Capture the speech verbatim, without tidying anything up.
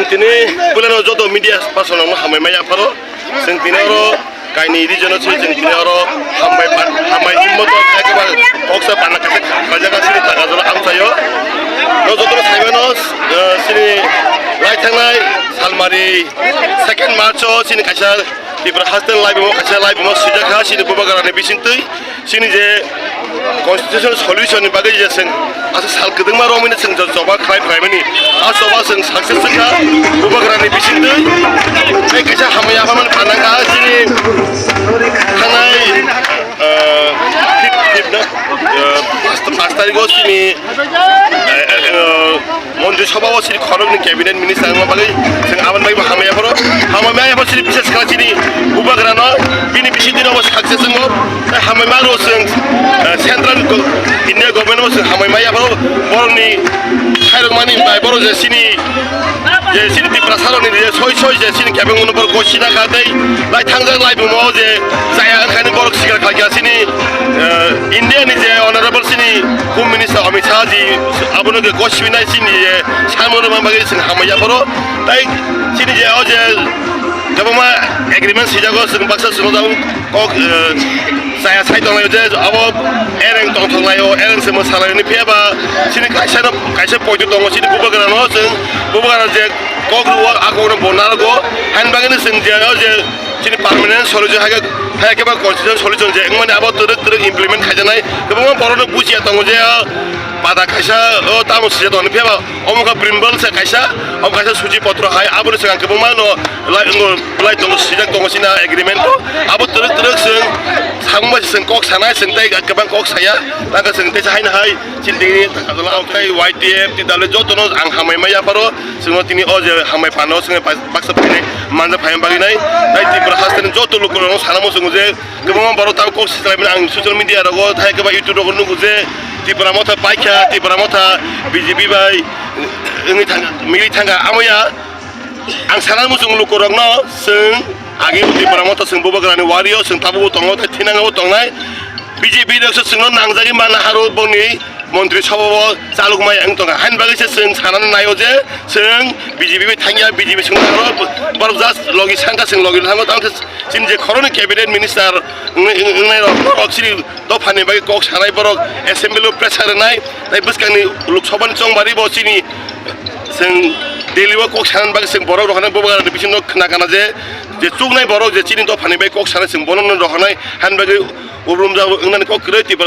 Tini puilano joto media person rokno hambai mai yapharo. Chwng tini oro kaini region o se chwng tini oro hambai pa-, hambai himmo to ekbar koksa pana kaisa khajaga sini taga jora amchaio. No joto saimano, eh, sini lai thangnai salmari second March o sini kaisa Tripura haste live mo kaisa live mo sujak ha sini bubagrani bisingtwi. Chini je constitutional solution ni bagwi je chwng asa sal kwdwngma romwi chwng jo-, joba khlai khlaimani, a joba chwng success wngkha bubagrani bisingtwi. Tei kaisa hamya apharmani phanangkha chini thangnai, eh, fifth, fifth na, eh, pas, pas tarikh o chini, eh, eh, eh, Montri Sabha o sini khoroknwi cabinet minister wngma bagwi chwng aboni bagwi bo hamya phoro. Hamya phoro sini bises kha sini bubagrano bini bisi dino bo success wngo. Tei hamya ma ro chwng, eh, central go-, India government bo chwng hamya ma yaphoro borokni khairokmani bai borok je sini, je sini Tiprasa rokni je soi soi je sini kebeng uno borok gosina kha tei lai thangjak lai bumo je chaya wngkhani borok sikar kha kya sini, eh, India ni je honorable sini Home Minister Amit Shah ji abono ke gosibinai sini je Samung rwma bagwi chwng hamya phoro. Tai chini je o je kwbangma agreement sijago chwng baksa chwng jagong kok, eh, chaya sai tonglai je abo ereng tongthok laio, ereng se mwsa laio ni phiya ba chini kaisa no kaisa poito tongo chini bubagra no chwng bubagra je kok rwo a kok no bo narwgo. Hain bagwi no chwng je o je chini permanent solution hai khe, hai khe ba constitutional solution je wngmani abo twrwk twrwk implement khaijaknai. Kwbangma borokno bujiya tongo je o pada kaisa o tamo sijak tongo, phiya ba omo kha Brimble se kaisa, omo kaisa suchi potro hai, aboni swkang kwbangma no lai, no lai tongo, sijak tongo chini agreement o. Abo twrwk twrwk chwng samung bai chwng kok sanai, chwng tei kwbang kok saya, tangkha chwng tei haino hai chini tini tangkha jala ang khai Y T F, T W jotono ang hamai ma yapharo. Chwngno tini o je hambai phano chwngno bai baksa phainai manja phaima bagwi nai. Tai Tripura hasteni joto lukurokno sana muchungo je kwbangma borok tabuk kok sichalaimani ang social media rogo, thai kwbang YouTube rogo nugo je Tipra Motha paikha, Tipra Motha B J P bai wngwi thangkha, mili thangkha. Amo ya ang sana muchungo lukurokno chwng agi Tipra Motha chwng bubagrani wario chwng tabukbo tongo, tei thinango tongnai. B J P rokse chwngno nangjagwi manna haro boni Montri Sabha o chalokmaya wng tongkha. Haini bagwi se chwng sanani naio je chwng B J P bai thangya, B J P chwngno aro borok just logi sangkha chwng logi thango. Tamo khe chini je khoroknwi cabinet minister wng-, wng-, wngnai rok, borok chini dophani bagwi kok sanai, borok assembly o pressure rwnai, tei bwskangni Lok Sabha ni chongbari bo chini chwng Delhi o kok sanani bagwi chwng borok rok hwnwi bubagrani bisingo khna kana je, je chuknai borok je chini dophani bagwi kok sanai chwng bono no rohornai, haini bagwi ubrumjak wngnani kok kwrwi Tipra